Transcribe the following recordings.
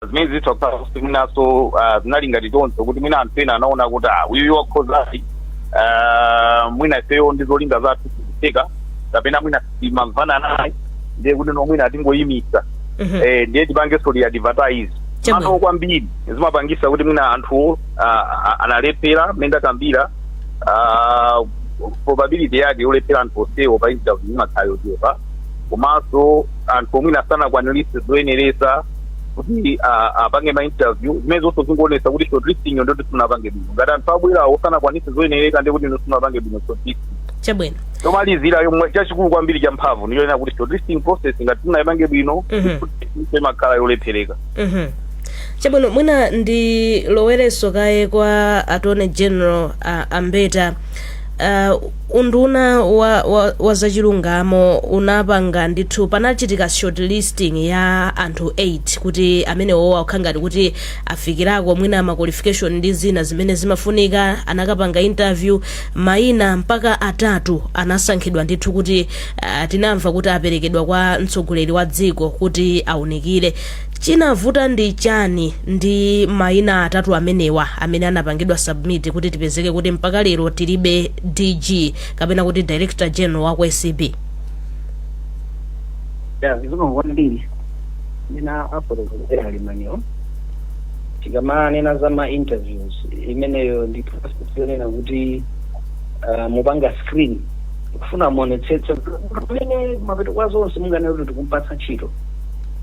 Zimene zitha kukhala kuti mwinaso zinali ngati choncho, kuti mwina anthu ena anaona kuti ah, uyuyu wakhozadi, mwina ifeyo ndi zolinga zathu sizitheka, kapena mwina timamvana naye, ndiye kuti no, mwina atingoyimisa, ndiye tipangenso re-advertise. Mano kwambiri zimapangisa kuti mwina anthu analephera. Mmene ndakambira, probability yake yolephera anthu onsewo pa interview imakhala yochepa, komanso anthu omwina sanakwaniritse zoyeneresa kuti apange ma interview, zimene zonse zikuonesa kuti shortlisting yo ndoti simunapange bwino. Ngati anthu abwerawo sanakwanitse zoyenereka, ndiye kuti ino simunapange bwino shortlisting. Chomalizira, yomwe chachikulu kwambiri, champhamvu, ndiyonena kuti shortlisting process ngati simunayipange bwino, imakhala yolephereka. Chabwino, mwina ndilowerenso kaye kwa Attorney General Ambeta. Unduna wa zachilungamo unapanga ndithu, panachitika shortlisting ya anthu 8 kuti amenewo akukhala ngati kuti afikirako mwina ma qualification ndi zina zimene zimafunika. Anakapanga interview, mayina mpaka atatu anasankhidwa ndithu kuti tinamva kuti aperekedwa kwa mtsogoleri wa dziko kuti aunikire. Chinavuta ndi chani ndi mayina atatu amenewa amene anapangidwa submit kuti tipezeke kuti mpaka lero tilibe DG kapena kuti Director General wa ku ACB? Ya, zikomo kwambiri. Ndina afotokozera limaniwo, tikamanena za ma interviews, imeneyo ndi process yonena kuti mupanga screen, kufuna muonetsetse pamene mapeto kwa zonse munganena kuti tikumpatsa ntchito,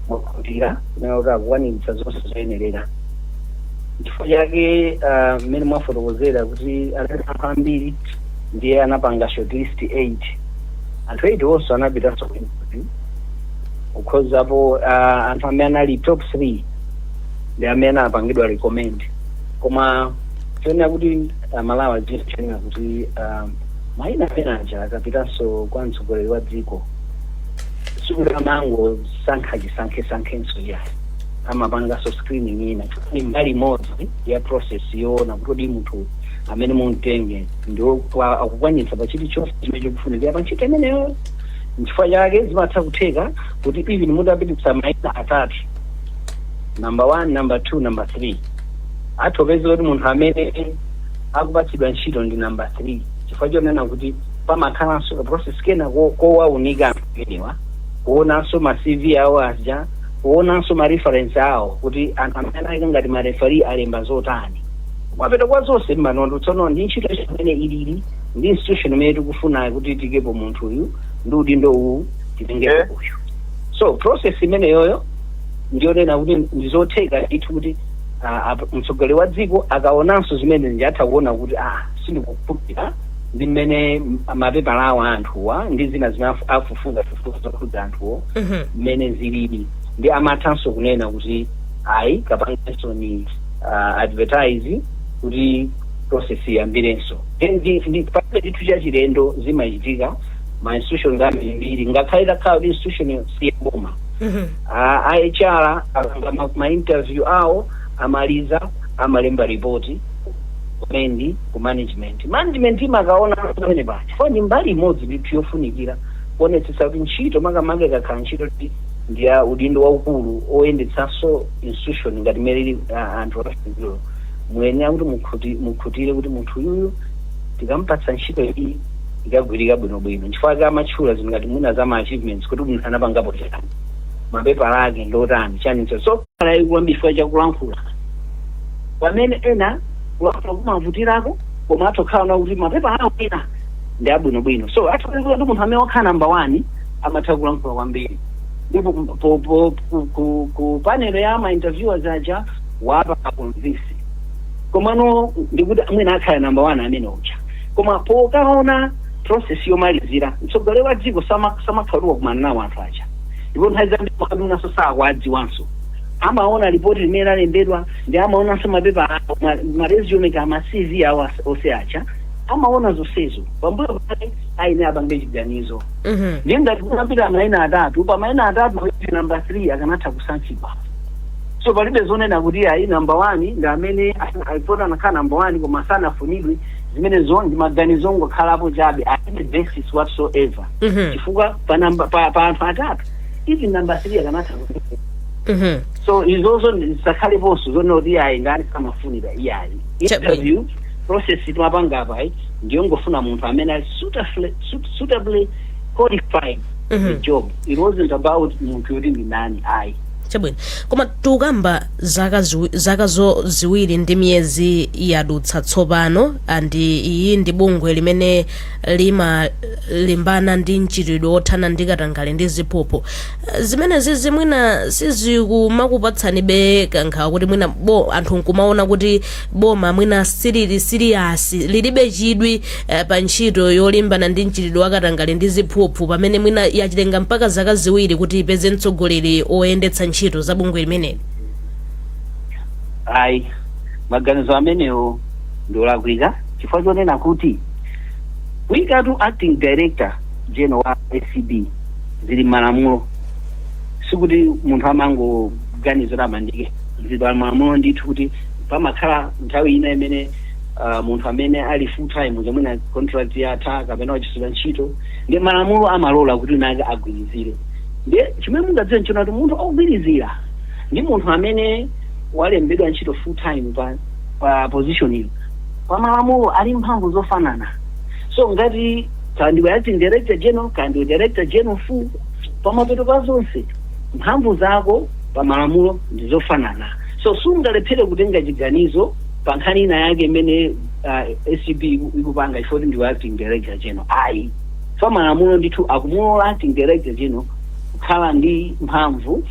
mwakhutira kunena kuti akukwaniritsa zonse zoyenerera. Chifukwa chake mmene mwafotokozera kuti anali anthu ambiri, ndiye anapanga shortlist 8. Anthu 8 onse anapitanso ku interview, kukhozapo anthu amene anali top 3 ndi amene anapangidwa recommend. Koma chionera kuti Malawi adziwe chionera kuti mayina amene aja akapitanso kwa mtsogoleri wa dziko, sikuti amangosankha chisankhe-sankhenso yayi, amapanganso screening ina. Ni mbali imodzi ya process yoona kuti kodi munthu amene mumtenge ndio akukwanitsa pa chilichonse chimene chikufunikira pa ntchito imeneyo. Nchifukwa chake zimatha kutheka kuti even mutapititsa mayina atatu, number one, number two, number three, atha kupeza kuti munthu amene akupatsidwa ntchito ndi number three, chifukwa chonena kuti pamakhalanso ka process kena kowaunika anthu amenewa, kuonanso ma CV awo aja, kuonanso ma reference awo, kuti anthu amene anayika ngati ma referee alemba zotani. Mapeto kwa zonse, mmanondo tsono ndi ntchito imene ilili ndi institution imene tikufuna kuti tikepo munthu uyu ndi udindo uwu, titengepo uyu. So process imeneyoyo ndiyonena kuti ndizotheka ndithu kuti mtsogoleri wa dziko akaonanso zimene njatha kuona kuti ah, sindikukhulupirira ndi mmene mapepala awo anthuwa ndi zina zimene afufuza fufuza zokhudza anthuwo mmene zilili, ndi amathanso kunena kuti ayi, kapangenso ni advertise kuti process iyambirenso. Ndi palibe ndithu chachilendo, zimachitika ma institutions ambirimbiri, ngakhale takhala kuti institution siyaboma. A HR akanga ma interview awo amaliza, amalemba ripoti recommend ku management. Management imakaona pamene paja, chifukwa ndi mbali imodzi ndithu yofunikira kuonetsetsa kuti ntchito, makamaka ikakhala ntchito kuti ndi ya udindo waukulu oyendetsanso institution ngati imene ili anthu afunikiro, muyenera kuti mukhutire kuti munthu uyuyu tikampatsa ntchito iyi ikagwirika bwinobwino. Nchifukwa chake amatchula zinthu ngati mwina za ma achievements, kuti munthu anapangapo chani, mapepala ake ndotani, chanicho. So kwambiri chifukwa chakulankhula, pamene ena kulankhula kumavutirako, koma atokhala na kuti mapepala awo ena ndi abwinobwino. So atha kuti munthu amene wakhala number one amatha kulankhula kwambiri, ndipo ku panel ya ma interviewers aja wapa convince, komano ndikuti mwina akhala number one amene uja. Koma pokaona process yomalizira, mtsogoleri wa dziko samakhalira kumana nawo anthu aja, ndipo nthawi zambiri makadunaso sakwadziwanso. Amaona ripoti limene lalembedwa, ndi amaonanso mapepa awo, ma resume ka ma CV awo onse aja, amaona zonsezo. Pambuyo pake aine apange chiganizo. Ndiye ngati kunapita mayina atatu, pa mayina atatu kuti number 3 akanatha kusankhidwa. So palibe zonena kuti ayi, number one ndi amene alipota anakhala number one koma sanafunidwe. Zimenezo ndi maganizo ongokhalapo chabe, alibe basis whatsoever, chifukwa pa number pa anthu atatu, even number 3 akanatha. So izozo zisakhaleponso zonena kuti ayi, ndani samafunira, iyayi. Interview process timapanga apa ayi, ndiyongofuna munthu amene ali suitably qualified the job. It wasn't about munthu kuti ndi ndani, ayi. Chabwino, koma tikukamba zaka 2 ndi miyezi yadutsa tsopano, and iyi ndi bungwe limene limalimbana ndi mchitidwe wothana ndi katangale ndi ziphuphu. Zimenezi zimwina sizikumakupatsanibe kankhawa kuti mwina bo anthu nkumaona kuti boma mwina silili serious, lilibe chidwi pa ntchito yolimbana ndi mchitidwe wa katangale ndi ziphuphu, pamene mwina yachitenga mpaka zaka 2 kuti ipeze mtsogoleri oyendetsa ntchito za bungwe limeneli? Ayi, maganizo amenewo ndiolakwika, chifukwa chonena kuti kuyikatu acting director general wa ACB zili m'malamulo. Sikuti munthu amangoganiza amandike, zili pamalamulo ndithu kuti pamakhala nthawi ina imene munthu amene ali full time, zamwina contract yatha kapena wachotsedwa ntchito, ndi malamulo amalola kuti nake agwirizire. Ndiye chimene mungadziwe nchona kuti munthu ogwirizira ndi munthu amene walembedwa ntchito full time pa position iyo, pa malamulo ali mphamvu zofanana. So ngati kaya ndiwe acting director general, kaya ndiwe director general full, pamapeto pa zonse mphamvu zako pa malamulo ndi zofanana. So sungalephere kutenga chiganizo pa nkhani ina yake imene ACB ikupanga ifoti ndiwe acting director general, ayi. So malamulo ndithu akumulola acting director general kukhala ndi mphamvu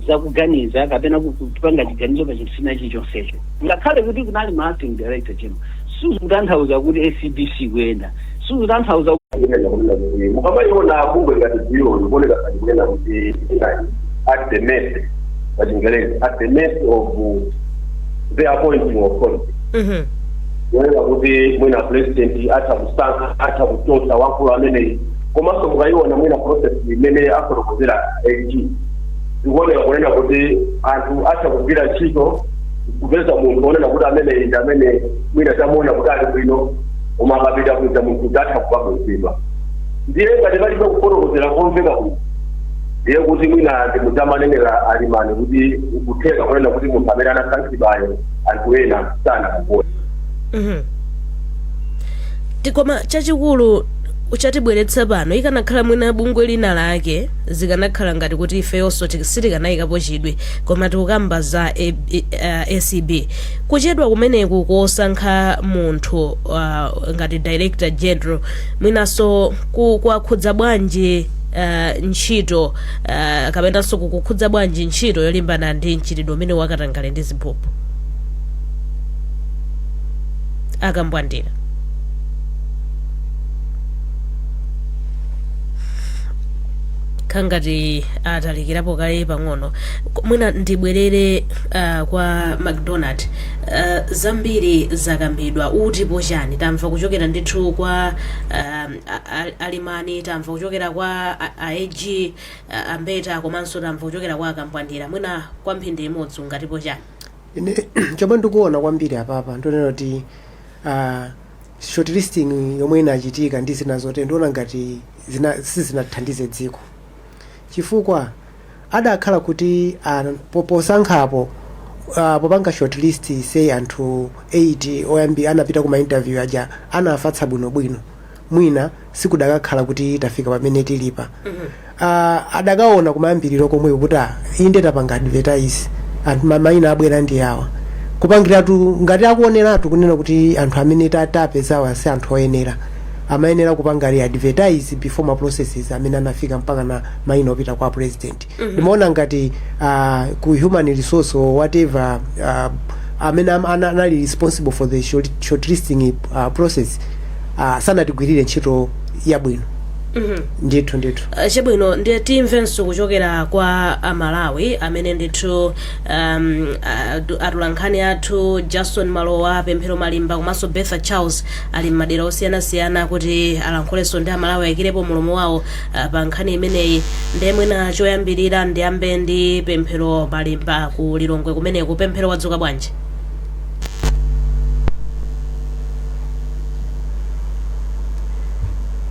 zakuganiza kapena kupanga chiganizo pa chinthu china chilichonsecho. Ngakhale kuti kunali ma acting director general, sizikutanthauza kuti ACB sikuyenda, sizikutanthauza. Mukamayiona bungwe ngati bureau, ikuoneka ngati kunena kuti at the mercy, pachingerezi, at the mercy of the appointing authority. Kuoneka kuti mwina president atha kusankha, atha kuchotsa wamkulu ameneyi. Komanso mukayiona mwina process imene afotokozera AG, zikuoneka kunena kuti anthu atha kugwira ntchito kupeza munthu onena kuti ameneyi ndi amene mwina tamuona kuti ali bwino, koma akapita kuja munthu atha kukabwezedwa. Ndiye ngati palibe kufotokozera komveka bwino, ndiye kuti mwina ndimudzamanenera alimani kuti kutheka kunena kuti munthu amene anasankhidwayo anthu ena sanamukonde. Koma chachikulu chatibweretsa pano, ikanakhala mwina bungwe lina lake, zikanakhala ngati kuti ifeyonso sitikanayikapo chidwi, koma tikukamba za ACB. Kuchedwa kumeneku kosankha munthu ngati director general mwinanso kuwakhudza bwanji ntchito kapenanso kukukhudza bwanji ntchito yolimbana ndi mchitidwe umene wakatangale ndi ziphuphu, akambwandira? Khangati atalikirapo kale pang'ono. Mwina ndibwerere kwa McDonald. Zambiri zakambidwa, utipo chani? Tamva kuchokera ndithu kwa alimani, tamva kuchokera kwa AG Ambeta, komanso tamva kuchokera kwa akambwandira. Mwina kwa mphindi imodzi ungatipo chani? Ine chomwe ndikuona kwambiri apapa, ndionena kuti shortlisting yomwe inachitika ndi zina zote, ndiona ngati sizinathandize dziko, chifukwa adakhala kuti posankhapo, popanga shortlist, say anthu 8 oyambi anapita kuma interview aja, anafatsa bwinobwino, mwina sikudakakhala kuti tafika pamene tilipa. Adakaona kumayambiriro komweko kuti inde tapanga advertise, anthu mayina abwera ndi awa, kupangiratu ngati akuoneratu kunena kuti anthu amene tapezawa si anthu oyenera, amayenera kupanga re-advertise before ma processes amene anafika mpaka na mayina opita kwa president. Ndimaona ngati ku human resource or whatever, amene anali responsible for the shortlisting process, sanatigwirire ntchito yabwino ndithu ndithu. Chabwino, ndiye timvenso kuchokera kwa Amalawi amene ndithu atolankhani athu Jason Malowa, Pemphero Malimba komanso Betha Charles ali m'madera osiyanasiyana kuti alankhulenso ndi Amalawi, ayikirepo mulomo wawo pa nkhani imeneyi. Ndiye mwina choyambirira ndiyambe ndi Pemphero Malimba ku Lilongwe kumeneku. Pemphero, wadzuka bwanji?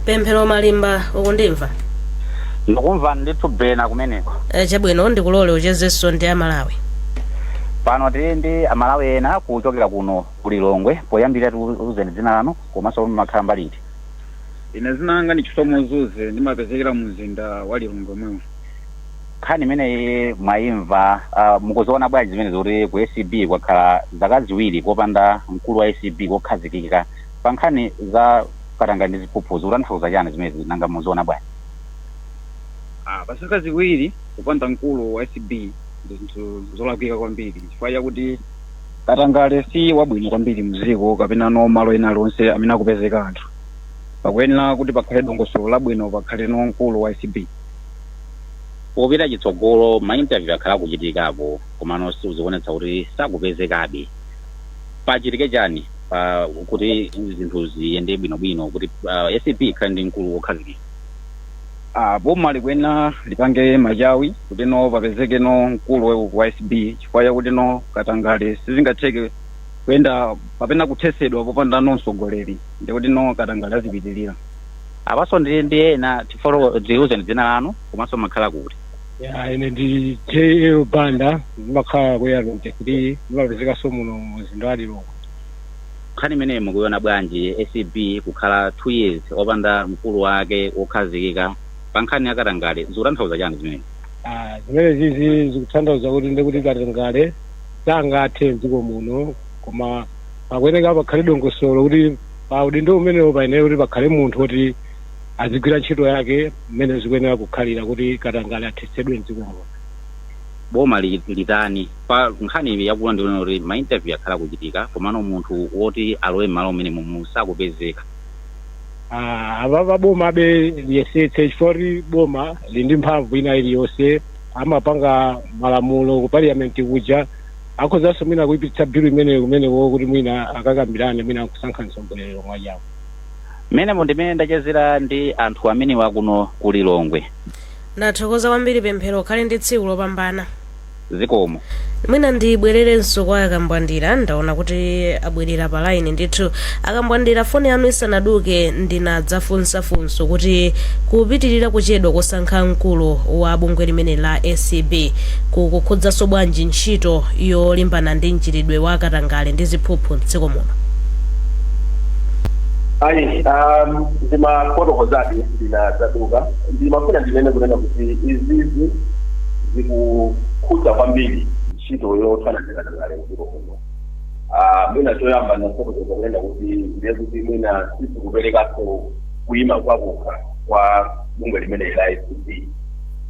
Pemphero Malimba, ukundimva? Ndikumva ndithu, Bena, kumeneko. Chabwino, ndikulole uchezenso ndi Amalawi. Pano tili ndi Amalawi ena kuchokera kuno kuLilongwe. Poyambira tiuzeni dzina lanu komanso mumakhala mbali iti. Ine zina langa ndi Chisomo Zuze, ndimapezekera mu mzinda wa Lilongwe mwewo. Nkhani imeneyi mwayimva, mukuziona bwanji zimene zikuti ku ACB kwakhala zaka 2 kopanda mkulu wa ACB kokhazikika pa nkhani za katangale ndi ziphuphu? Zikutanthauza chani zimenezi, nanga muziona bwanji? Ah, pa zaka 2 kupanda mkulu wa ACB ndi zinthu zolakwika kwambiri, chifukwa chakuti katangale si wabwino kwambiri mdziko kapena no malo ena aliwonse amene akupezeka anthu. Pakuyenera kuti pakhale dongosolo labwino, pakhale no mkulu wa ACB. Popita chitsogolo, ma interview akhala akuchitikapo, komano sizikuonetsa kuti sakupezekabe. Pachitike chani pa kuti zinthu ziyende bwinobwino, kuti ACB ikhale ndi mkulu wokhazikika? Ah, boma likuyenera lipange machawi kuti no papezeke no mkulu wa ACB, chifukwa chakuti no katangale sizingatheke kuyenda kapena kuthesedwa popanda no mtsogoleri, ndikuti no katangale azipitirira. Apaso ndili ndi ena. Tifolo, tiuzeni dzina lanu komanso makhala kuti. Ya, ine ndi JL Banda, ndimakhala ku Area 23, ndimapezekanso muno mzinda wa Lilongwe. Nkhani imeneyi mukuiona bwanji, ACB kukhala 2 years opanda mkulu wake wokhazikika pa nkhani ya katangale? Zikutanthauza chani zimene? Ah, zimene zizi zikutanthauza kuti ndikuti katangale sangathe mdziko muno, koma pakuyeneka pakhale dongosolo kuti pa udindo umenewo payenera kuti pakhale munthu woti azigwira ntchito yake mmene zikuyenera kukhalira kuti katangale athetsedwe mdziko muno. Boma litani pa nkhani yakuona ndiona kuti ma interview akhala kuchitika, komano munthu woti alowe m'malo umene mumu sakupezeka? Ah, apa boma abe liyesetse, chifukwa kuti boma lili ndi mphamvu ina iliyonse, amapanga malamulo ku parliament kuja, akhozanso mwina kuyipitsa bill imeneyo kumeneko kuti mwina akakambirane, mwina kusankha mtsogoleri mwachawo. Mmenemo ndimene ndachezera ndi anthu amenewa kuno ku Lilongwe. Ndathokoza kwambiri, Pemphero, ukhale ndi tsiku lopambana. Zikomo. Mwina ndibwererenso kwa Akambwandira, ndaona kuti abwerera pa line ndithu. Akambwandira, foni yanu isanaduke ndinadzafunsa funso kuti kupitirira kuchedwa kosankha mkulu wa bungwe limene la ACB kukukhudzanso bwanji ntchito yolimbana ndi mchitidwe wa katangale ndi ziphuphu mdziko muno? Ayi, ndimafotokozadi, ndinadzaduka. Ndimafuna ndinene kunena kuti izizi zikukhudza kwambiri ntchito yothana ndi katangale mdziko muno. Mwina choyamba nafotokoza kunena kuti ndiye kuti mwina sizikuperekanso kuyima kwakukha kwa bungwe limene la ACB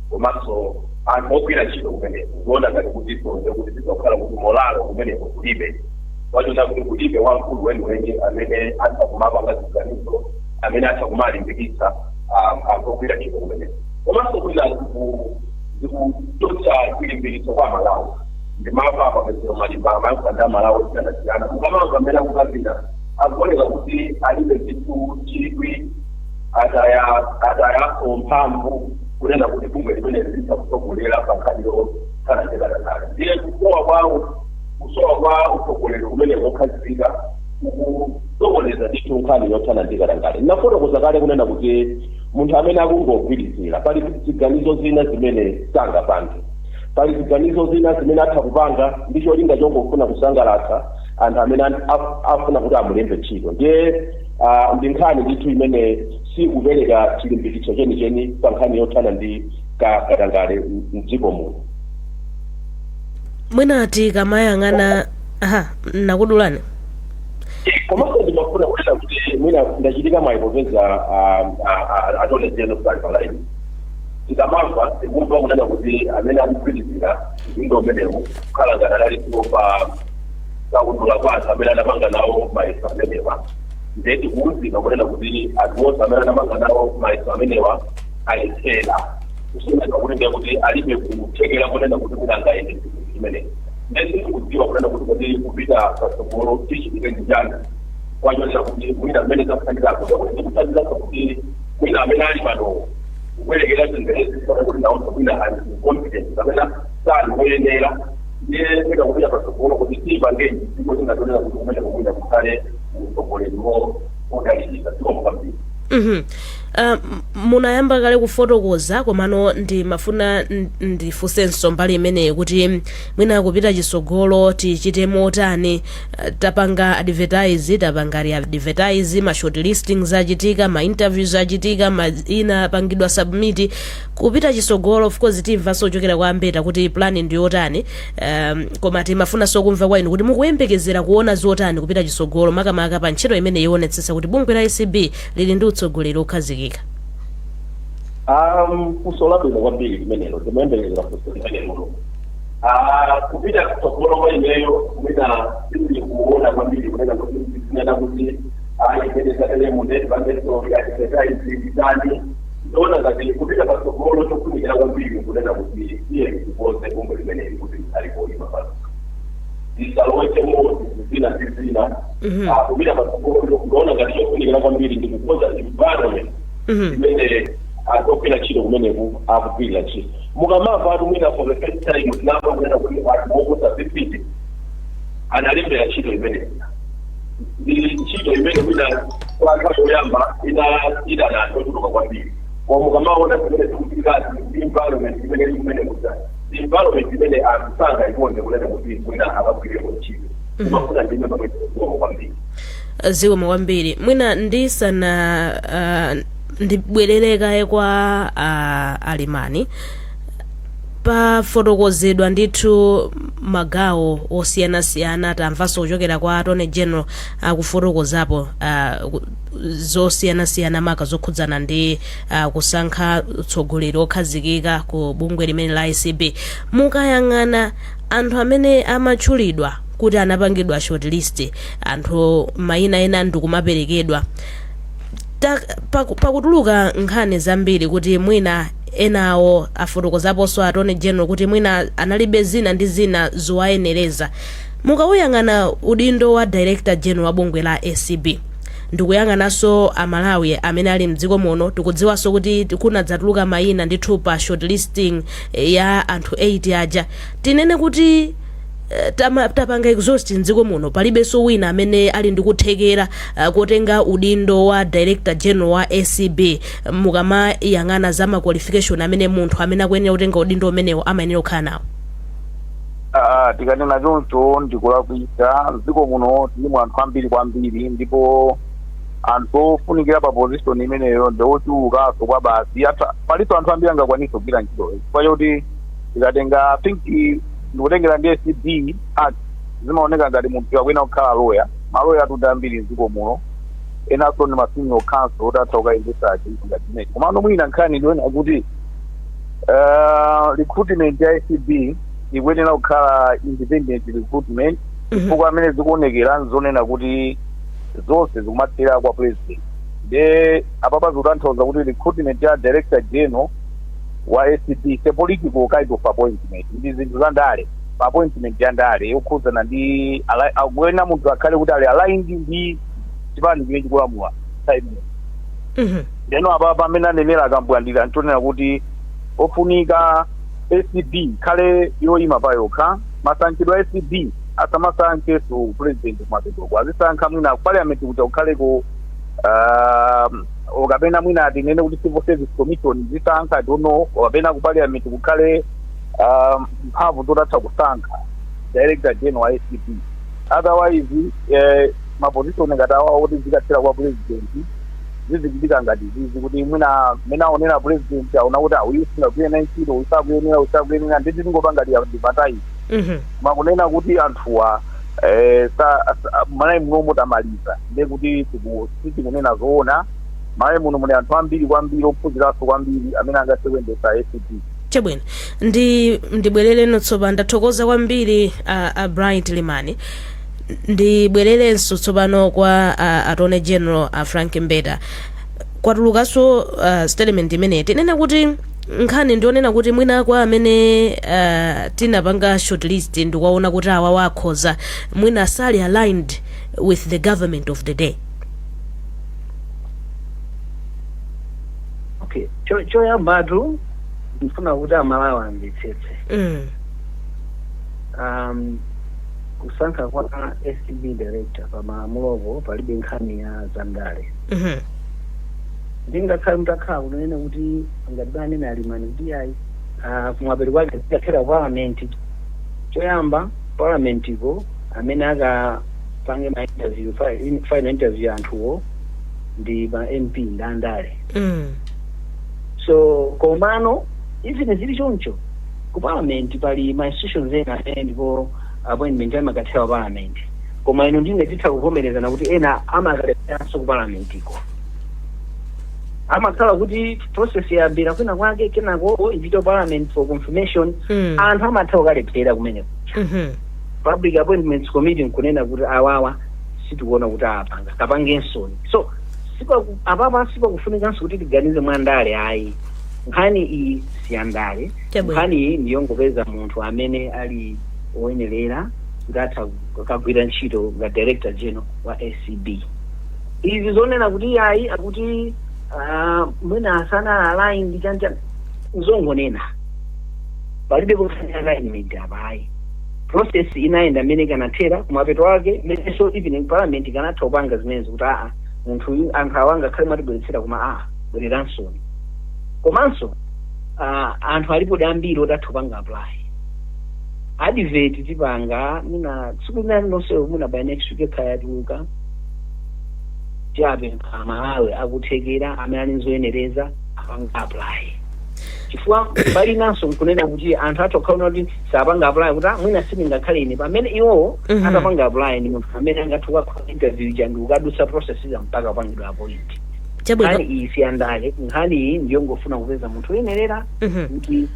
komanso anthu ogwira ntchito kumeneko, kuona ngati kuti sonde kuti zizakhala kuti morale kumeneko kulibe, wachona kuti kulibe wamkulu weniweni amene atha kumapanga ziganizo, amene atha kumalimbikitsa anthu ogwira ntchito kumeneko. Komanso kwina zikuchotsa chilimbikitso kwa Malawi. Ndimamva apapezero malimba amayankhula ndi Amalawi osiyanasiyana, mukamamva amene akukambira akuoneka kuti alibe ndithu chidwi, atayaso mphamvu kunena kuti bungwe limene litha kutsogolera pa nkhani yothana ndi katangale. Ndiye kusowa kwa utsogoleri kumene kokhazikika kukusokoneza ndithu nkhani yothana ndi katangale. Nafotokoza kale kunena kuti munthu amene akungogwirizira, pali ziganizo zina zimene sangapange, pali ziganizo zina zimene atha kupanga ndi cholinga chongofuna kusangalatsa anthu amene afuna kuti amulembe ntchito. Ndiye ndi nkhani ndithu imene sikupereka chilimbikitso chenicheni pa nkhani yothana ndi katangale mdziko muno. Mwina tikamayang'ana, aha, nakudulani. Komanso ndimafuna kunena kuti mwina ndachitika mwayi popeza Attorney General pali pa line. Tikamamva, tikumva kunena kuti amene akugwirizira udindo umenewu kukhala ngati analipo pa kakundula kwa anthu amene anapanga nawo mayeso amenewa. Ndiye tikuwuzika kunena kuti anthu onse amene anapanga nawo mayeso amenewa alephera, kusonyeza kuti ndiye kuti alibe kuthekera kunena kuti mwina angayende zimene. Ndiye sitikudziwa kunena kuti kuti kupita patsogolo tichitike ndi chani kwachonera kuti mwina mmene zakuthandizako, kuti zikuthandizako kuti mwina amene ali pano kubwerekera zingerezi kuti nawonso mwina ali incompetent kapena sali woyenera. Ndiye mwina kupita patsogolo kuti tipangenji dziko lingatonera kuti kumene kumwina kukhale utsogoleri wodalirika. Zikomo kwambiri. Munayamba kale kufotokoza, komano ndimafuna ndifunsenso mbali imeneyi kuti mwina kupita chitsogolo tichite motani? Tapanga advertise, tapanga re-advertise, ma short listings achitika, ma interviews achitika, ma ina apangidwa submit. Kupita chitsogolo, of course timvanso kuchokera kwa Ambeta kuti plan ndi yotani, koma timafunanso kumva kwa inu kuti mukuyembekezera kuona zotani kupita chitsogolo, makamaka pa ntchito imene ionetsetsa kuti bungwe la ACB lili ndi utsogoleri okhazikika. Funso labwino kwambiri limenelo, timayembekezera funso limenelo. Ah, kupita kutsogolo kwa ineyo mwina sindili kuona kwambiri kunena kuti zinena kuti ayipereza telemu pangeso advertise ndani. Ndiona ngati kupita patsogolo chofunikira kwambiri kunena kuti iye tikukonze bungwe limeneli kuti likhale koyima pano, tisalowetsemo zina ndi zina. Ah, kupita patsogolo ndiona ngati chofunikira kwambiri ndi kukonza environment imene akugwira ntchito kumeneku akugwirira ntchito. Mukamamva atu mwina for the first time tinamva kunena kuti anthu oposa 50 analembera ntchito imeneyi. Ndi ntchito imene mwina kwa nthawi yoyamba idana anthu ochuluka kwambiri, koma mukamaona zimene zikuchitikazi ndi environment imene ili kumene kuja, ndi environment imene anthu sangayikonde kunena kuti mwina akagwireko ntchito. Kumafuna ndime pamene kwambiri. Zikomo kwambiri. Mwina ndisana ndibwerere kaye kwa Alimani, pafotokozedwa ndithu magawo osiyanasiyana, tamvanso kuchokera kwa Attorney General akufotokozapo zosiyanasiyana, maka zokhudzana ndi kusankha utsogoleri okhazikika ku bungwe limene la ACB. Mukayang'ana anthu amene amatchulidwa kuti anapangidwa shortlist, anthu mayina ena ndikumaperekedwa, pakutuluka nkhani zambiri kuti mwina enawo, afotokozaponso Attorney General kuti mwina analibe zina ndi zina zowayenereza. Mukawuyang'ana udindo wa Director General wa bungwe la ACB, ndikuyang'ananso Amalawi amene ali mdziko muno, tikudziwanso kuti kunadzatuluka mayina ndithu pa shortlisting ya anthu 8 aja, tinene kuti tapanga exhaust mdziko muno, palibenso wina amene ali ndi kuthekera kotenga udindo wa Director General wa ACB, mukamayang'ana za ma qualification amene munthu amene akuyenera kutenga udindo umenewo amayenera kukhala nawo? Ah, tikanena choncho ndikulakwitsa. Mdziko muno tilimo anthu ambiri kwambiri, ndipo anthu ofunikira pa position imeneyo ndi ochulukanso kwa basi. Palinso anthu ambiri angakwanise kugwira ntchitoyo, chifukwa choti tikatenga, I think ndikutengera ndi ACB Act, zimaoneka ngati munthu akuyenera kukhala lawyer. Maloya atunda ambiri mdziko muno, enanso ndi ma senior counsel oti atha kukayendetsa chinthu ngati chimenechi. Komano mwina nkhani ndiona kuti recruitment ya ACB ikuyenera kukhala independent recruitment, chifukwa amene zikuonekera nzonena kuti zonse zikumathera kwa President. Nde apapa zikutanthauza kuti recruitment ya Director General wa ACB is a political kind of appointment, ndi zinthu za ndale, appointment ya ndale yokhudzana ndi akuyenera munthu akhale kuti ali aligned ndi chipani chimene chikulamula time imeneyo. Ndeno apapa amene anenera akambwandira ntonena kuti ofunika ACB ikhale yoyima pa yokha. Masankhidwe a ACB asamasankhenso President kumapetoko, azisankha mwina ku Parliament kuti kukhaleko, kapena mwina tinene kuti Civil Service Commission zisankha, I don't know, kapena ku Parliament kukhale mphamvu zotatha kusankha Director General wa ACB. Otherwise ma position ngati awawo kuti zikathera kwa President, zizichitika ngati zizi kuti mwina mmene aonera President, aona kuti uyu singagwire naye ntchito, usakuyenera, usakuyenera, nditi tingopanga advertise. Makunena kuti anthuwa Malawi muno tamaliza, ndiye kuti sitikunena zoona. Malawi muno muli anthu ambiri kwambiri ophunziranso kwambiri amene angathe kuyendetsa ACB. Chabwino, ndibwerereno tsopano. Ndathokoza kwambiri a Bright Limani. Ndibwererenso tsopano kwa Attorney General a Frank Mbeta. Kwatulukanso statement imeneyi. Tinene kuti nkhani ndionena kuti mwina kwa amene tinapanga shortlist ndikuwaona kuti awa wakhoza, mwina sali aligned with the government of the day. Okay, choyambatu ndifuna kuti Amalawi amvetsetse. Kusankha kwa ACB director pa malamulopo palibe nkhani ya zandale. Ndingakhale mutakhala kunena kuti ngati banena alimani kuti ayi, kumapeto kwake zikakhera parliament. Choyamba, parliament iko amene akapange ma interview, final interview, anthuwo ndi ma MP ndandale. So komano even zili choncho, ku parliament pali ma institutions ena amene ndipo appointment amakathera parliament, koma ino ndine titha kuvomerezana kuti ena amakaleranso ku parliament iko, amakhala kuti process yambira kwina kwake, kenako ipita parliament for confirmation. Anthu amatha kukalephera kumeneko. Public Appointments Committee nkunena kuti awawa sitikuona kuti apanga, kapangensoni. So apapa sipakufunikanso kuti tiganize mwandale ayi. Nkhani iyi siyandale. Nkhani iyi ndiyongopeza munthu amene ali woyenerera kuti atha kukagwira ntchito nga Director General wa ACB. Izi zonena kuti ayi, akuti mwina asana align ndi chanja, nzongonena. Palibe kufanya alignment apa ayi. Process inayenda mmene ikanathera kumapeto ake mmenenso even in parliament ikanatha kupanga zimenezi kuti aa, munthu uyu, anthu awa ngakhale mwatibweretsera, koma aa, bwereransoni. Komanso anthu alipo ambiri otatha kupanga apply. Advert tipanga muna tsiku linali lonse, muna by next week ekhala yatuluka. Tiapempha Malawi akuthekera amene ali nzoyenereza apanga apply, chifukwa palinanso nkunena kuti anthu atha kukhala kuti sapanga apply kuti, "Ah, mwina sindingakhale ine," pamene iwowo atapanga apply ndi munthu amene angathe kukakhala interview ija ndi kukadusa process ija mpaka kupangidwa appoint. Nkhani iyi siyandale. Nkhani iyi ndiyongofuna kupeza munthu woyenerera kuti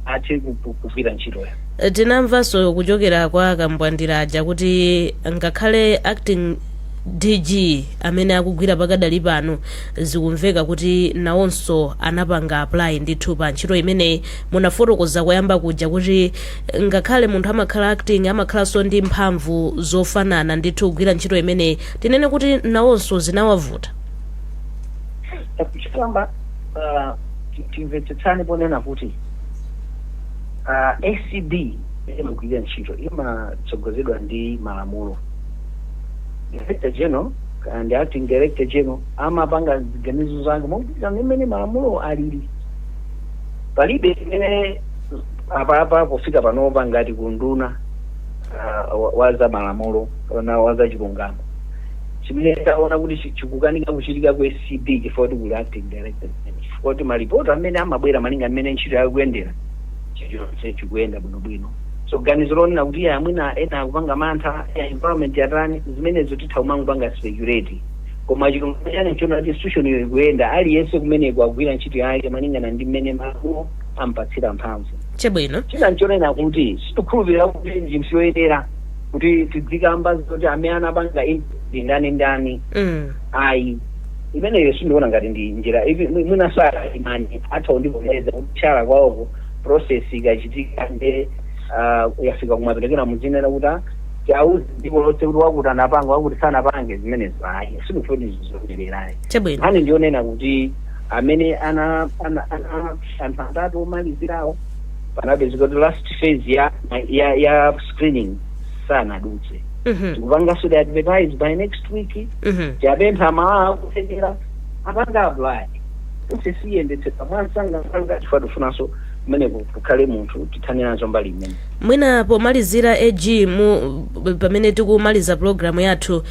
athe kugwira ntchitoyo. Tinamvanso kuchokera kwa Kambwandiraja kuti ngakhale acting DG amene akugwira pakadali pano, zikumveka kuti nawonso anapanga apply ndithu pa ntchito imeneyi. Munafotokoza kuyamba kuja kuti ngakhale munthu amakhala acting, amakhalanso ndi mphamvu zofanana ndithu kugwira ntchito imeneyi. Tinene kuti nawonso zinawavuta? Choyamba, timvetsetsane ponena kuti ACB imagwirira ntchito, imatsogozedwa ndi malamulo. Director General and acting Director General amapanga ziganizo zake mogwirizana ndi mmene malamulo alili. Palibe imene apapa pofika panopa ngati kunduna wa za malamulo kapena wa za chilungamo chimene taona kuti chikukanika kuchitika ku ACB chifukwa kuti kuli acting director, chifukwa kuti malipoti amene amabwera malinga mmene ntchito yakuyendera, chilichonse chikuyenda bwinobwino. So ganizo lonena kuti iya, mwina ena akupanga mantha ya environment yatani, zimenezo titha kumangopanga speculate, koma chilungamo chane nchona kuti institution iyo ikuyenda, aliyense kumeneko akugwira ntchito yake malingana ndi mmene malamulo ampatsira mphamvu. China nchonena kuti sitikhulupirira kuti chinthu choyenera kuti tidzikamba zoti amene anapanga ndi ndani ndani. Ayi, imeneyo sindiona ngati ndi njira. Mwinanso aimani atha kundivomereza kuti chala kwawoko process ikachitika nde yafika kumapetekera, muzinena kuti tiauze dziko lonse kuti wakuti anapanga, wakuti sanapange. Zimenezo ayi, sindikufuna zonererayi. Nkhani ndionena kuti amene ana anthu atatu omalizirawo, panapezeka kuti last phase ya screening sanadutse. Tikupanganso the advertise by next week. Tiapempha Malawi akuthekera apanga apply, process iyendetsedwa mwansanga nsanga, chifukwa tifunanso kumeneko kukhale munthu tithane nazo mbali imene. Mwina pomalizira, AG, mu pamene tikumaliza pulogalamu yathu,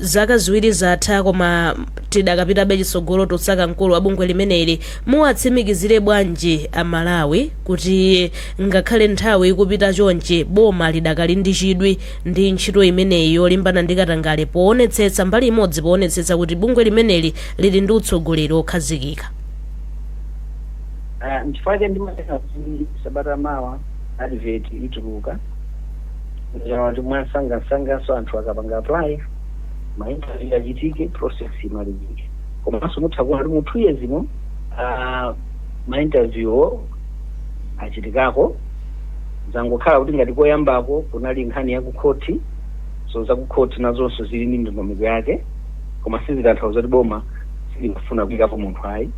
zaka 2 zatha koma tidakapitabe chitsogolo tosaka mkulu wa bungwe limeneli. Muwatsimikizire bwanji Amalawi kuti ngakhale nthawi ikupita chonchi, boma lidakali ndi chidwi ndi ntchito imeneyi yolimbana ndi katangale, poonetsetsa mbali imodzi, poonetsetsa kuti bungwe limeneli lili ndi utsogoleri okhazikika? Nchifukwa chake ndimanena kuti sabata mawa advert ituluka, kuti mwansangansanganso anthu akapanga apply, ma interview achitike, process imalizike. Komanso mutha kuona kuti mu 2 years ino ma interview achitikako. Zangokhala kuti ngati koyambako kunali nkhani ya kukhoti, so zakukhoti nazonso zili ndi ndondomeko yake, koma sizitanthauza kuti boma silimafuna kuyikapo munthu ayi.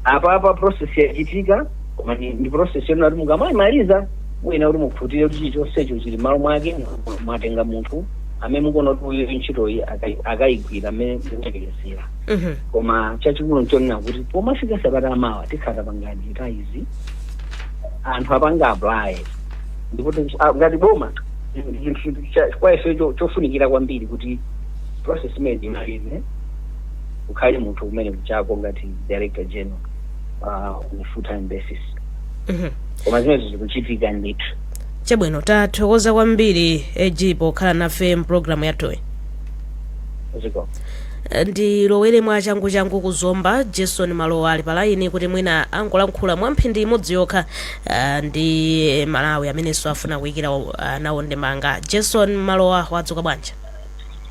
Apa process yachitika, koma ndi process yonena kuti mukamayimaliza mwina kuti mukhutire kuti chilichonsecho chili malo mwake, mwatenga munthu. Amene mukuona kuti uyu ntchitoyi akayigwira amene ndikuyerekezera. Koma chachikulu nchonena kuti pomafika sabata amawa tikhala tapanga advertise, anthu apanga apply, ndipo ngati boma chinthu kwa ife chofunikira kwambiri kuti process imene imalize, kukhale munthu kumene kuchako ngati director general on a full time basis. Koma zimenezo zikuchitika ndithu. Chabwino, tathokoza kwambiri AG pokhala nafe mpulogalamu yathuyi. Ziko. Ndilowere mwa changu kuzomba. Jason Malowa ali pa line kuti mwina angolankhula mwa mphindi imodzi yokha ndi Malawi amenenso afuna kuyikira nawo ndemanga. Jason Malowa, wadzuka bwanji?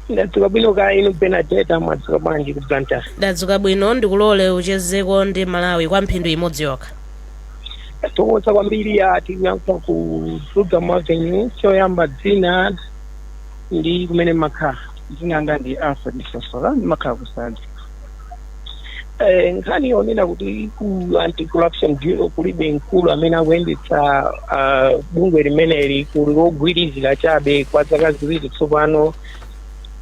Ndadzuka bwino ka inu Benadeta, mwadzuka bwanji ku Blantyre? Ndadzuka bwino. Ndikulole uchezeko ndi Malawi kwa mphindi imodzi yokha. Tathokoza kwambiri. Tikuyankhula ku Program Avenue. Choyamba, dzina ndi kumene mmakhala? Dzina langa ndi Alfred Sosola, ndimakhala ku Sadzi. Nkhani yonena kuti ku Anti-Corruption Bureau kulibe mkulu amene akuyendetsa bungwe limeneli, kuli wogwirizira chabe kwa zaka 2 tsopano,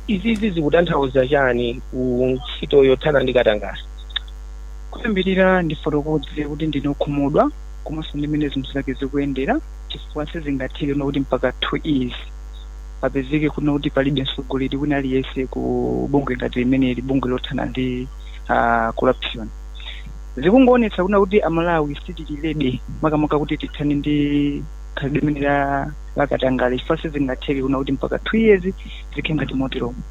izizi zikutanthauza chani ku ntchito yothana ndi katangale? Kuyambirira ndifotokoze kuti ndinokhumudwa komanso ndi mmene zinthu zake zikuyendera, chifukwa sizingatheke kuti mpaka 2 years papezeke kuno kuti palibe mtsogoleri wina aliyense ku bungwe ngati limeneli, bungwe lothana ndi corruption. Zikungoonetsa kuna kuti Amalawi sitili ready makamaka kuti tithane ndi khalidwe limene la katangale, chifukwa sizingatheke kuna kuti mpaka 2 years zikhale ngati moteromo.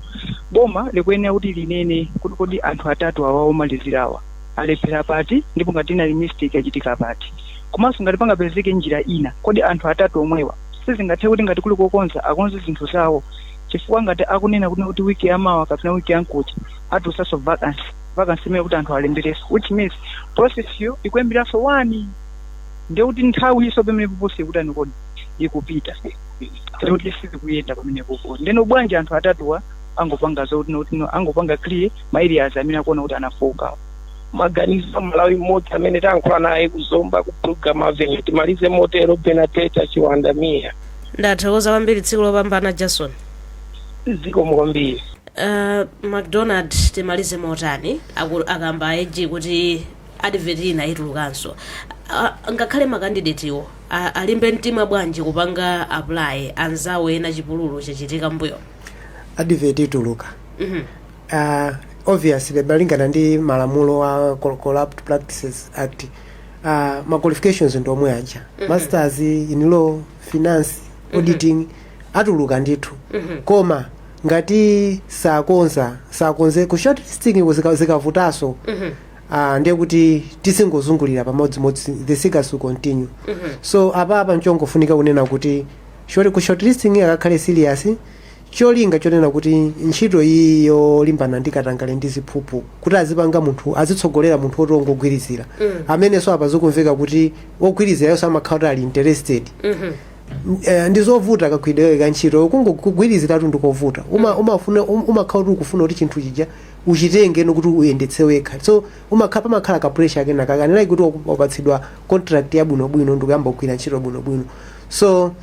Boma likuyenera kuti linene kuti kodi anthu atatu awa omalizirawa alephera pati, ndipo ngati inali mistake yachitika pati, komanso ngati pangapezeke njira ina, kodi anthu atatu omwewa sizingathe kuti ngati kuli kokonza akonze zinthu zawo? Chifukwa ngati akunena kuti wiki yamawa kapena wiki yankuti atulusanso vacancy imene kuti anthu alembereso, which means process yo ikuyambiranso one, ndiye kuti nthawi iso pamene poposi ikutani kodi? Ikupita. Ndiye kuti sizikuyenda pamenepopo. Ndeno bwanji anthu atatuwa angopanga zokuti kuti no, angopanga clear ma areas amene akuona kuti anafoka? Maganizo Malawi mmodzi amene tayankhula naye kuzomba ku Program Avenue. Timalize motero, Benadeta Chiwanda Mia. Ndathokoza kwambiri, tsiku lopambana, Jason. Zikomo kwambiri. McDonald, timalize motani? Akamba AG kuti advert ina itulukanso. Ngakhale makandidatiwo alimbe mtima bwanji kupanga apply, anzawo ena chipululu chachitika mbuyo? Advert ituluka. Obviously malingana ndi malamulo a Corrupt Practices Act, ma qualifications ndi omwe aja, masters in law, finance, auditing. Atuluka ndithu. Koma ngati sakonza, sakonze ku shortlisting zikavutanso, ndiye kuti tisingozungulira pamodzimodzi, the circus will continue. So apapa nchongofunika kunena kuti ku shortlisting akakhale serious, cholinga chonena kuti ntchito iyi yolimbana ndi katangale ndi ziphuphu, kuti azipanga munthu, azitsogolera munthu woti wongogwirizira, amenenso apa zikumveka kuti wogwirizirayo amakhala kuti ali interested. Ndi zovuta kagwiridwe ka ntchito. Kungogwiriziratu ndikovuta. Umakhala kuti ukufuna kuti chinthu chija uchitenge nokuti uyendetse wekha, so umakhala pamakhala ka pressure kenaka kanena kuti wapatsidwa contract yabwinobwino ndikuyamba kugwira ntchito bwinobwino. So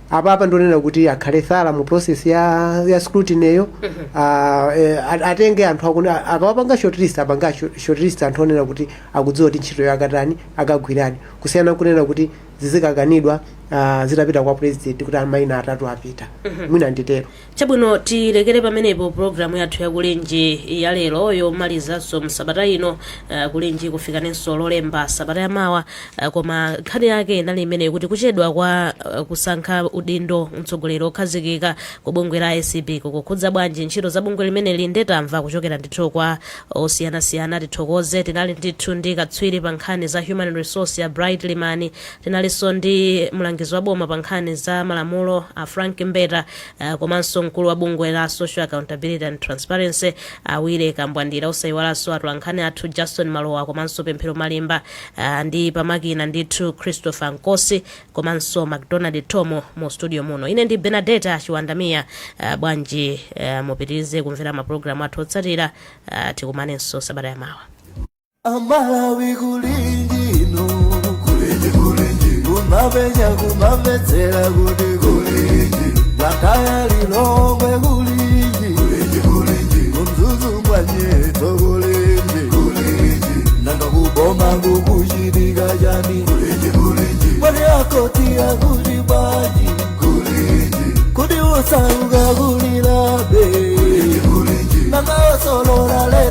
apapa ndionena kuti akhale thorough mu process ya scrutiny yo. Atenge anthu akuni akawapanga shortlist, apanga shortlist anthu onena kuti akudziwa kuti ntchito yakatani akagwirani, kusiyana kunena kuti zizikakanidwa zitapita kwa president kuti amayina atatu apita. Mwina nditero. Chabwino, tilekere pamenepo programu yathu yakulinji ya lero yomalizanso msabata ino. Kulinji kufikanenso Lolemba sabata yamawa. Koma nkhani yake inali imeneyo, kuti kuchedwa kwa kusankha udindo mtsogoleri okhazikika ku bungwe la ACB kukukhudza bwanji ntchito za bungwe limeneli. Ndetamva kuchokera ndithu kwa osiyanasiyana. Tithokoze, tinali ndithu ndi katswiri pa nkhani za human resource ya Bright Limani, tinalinso ndi mlangizi wa boma pa nkhani za malamulo a Frank Mbeta, komanso mkulu wa bungwe la Social Accountability and Transparency Awire Kambwandira, osayiwalanso atolankhani athu Justin Malowa komanso Pemphero Malimba, ndi pamakina ndithu Christopher Nkosi komanso McDonald Tomo. Mu studio muno ine ndi Benadeta Chiwandamiya. Bwanji mupitirize kumvera mapulogalamu athu otsatira. Tikumanenso sabata yamawa. Amalawi, kulinjino kulinji, kulinji, kumapenya kumamvetsera kuti kulinji. Blantyre, Lilongwe kulinji, kuMzuzu mwanyetso kulinji, nanga kuboma kukuchitika chani? Mwani akoti akuti bwanji? Kuti usauka kulilabe, nanga osolola.